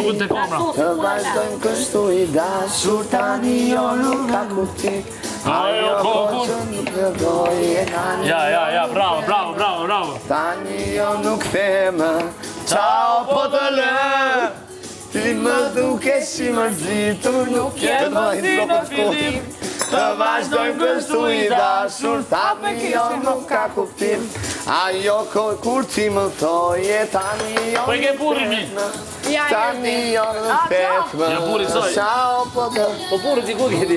Dukën te kamera. Të vazhdojmë kështu i dashur tani jo nuk ka kuptim. Ajo kohë që nuk të doj e tani Ja, ja, ja, bravo, bravo, bravo, bravo. Tani jo nuk them Ciao po të lë Ti më dukesh i mërzitur Nuk je më si në fillim Të vazhdojmë kështu i dashur Tani jo nuk ka kuptim. Ajo ko, kur ti më thoje tani jo Po e ke burrin mi. Ja, Tani jo në fetmë Ja, burri saj. Sa o po të Po burrin ti ku ke ti?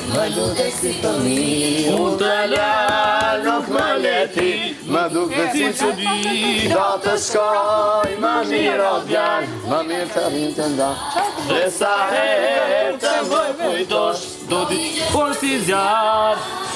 Më duke si fëmijë Unë të lë, nuk më le ti Më duke si çudi. Do të shkoj më mirë o djalë Më mirë të rrim të nda Dhe sa herë të më kujtosh, do t'i por si zjarr.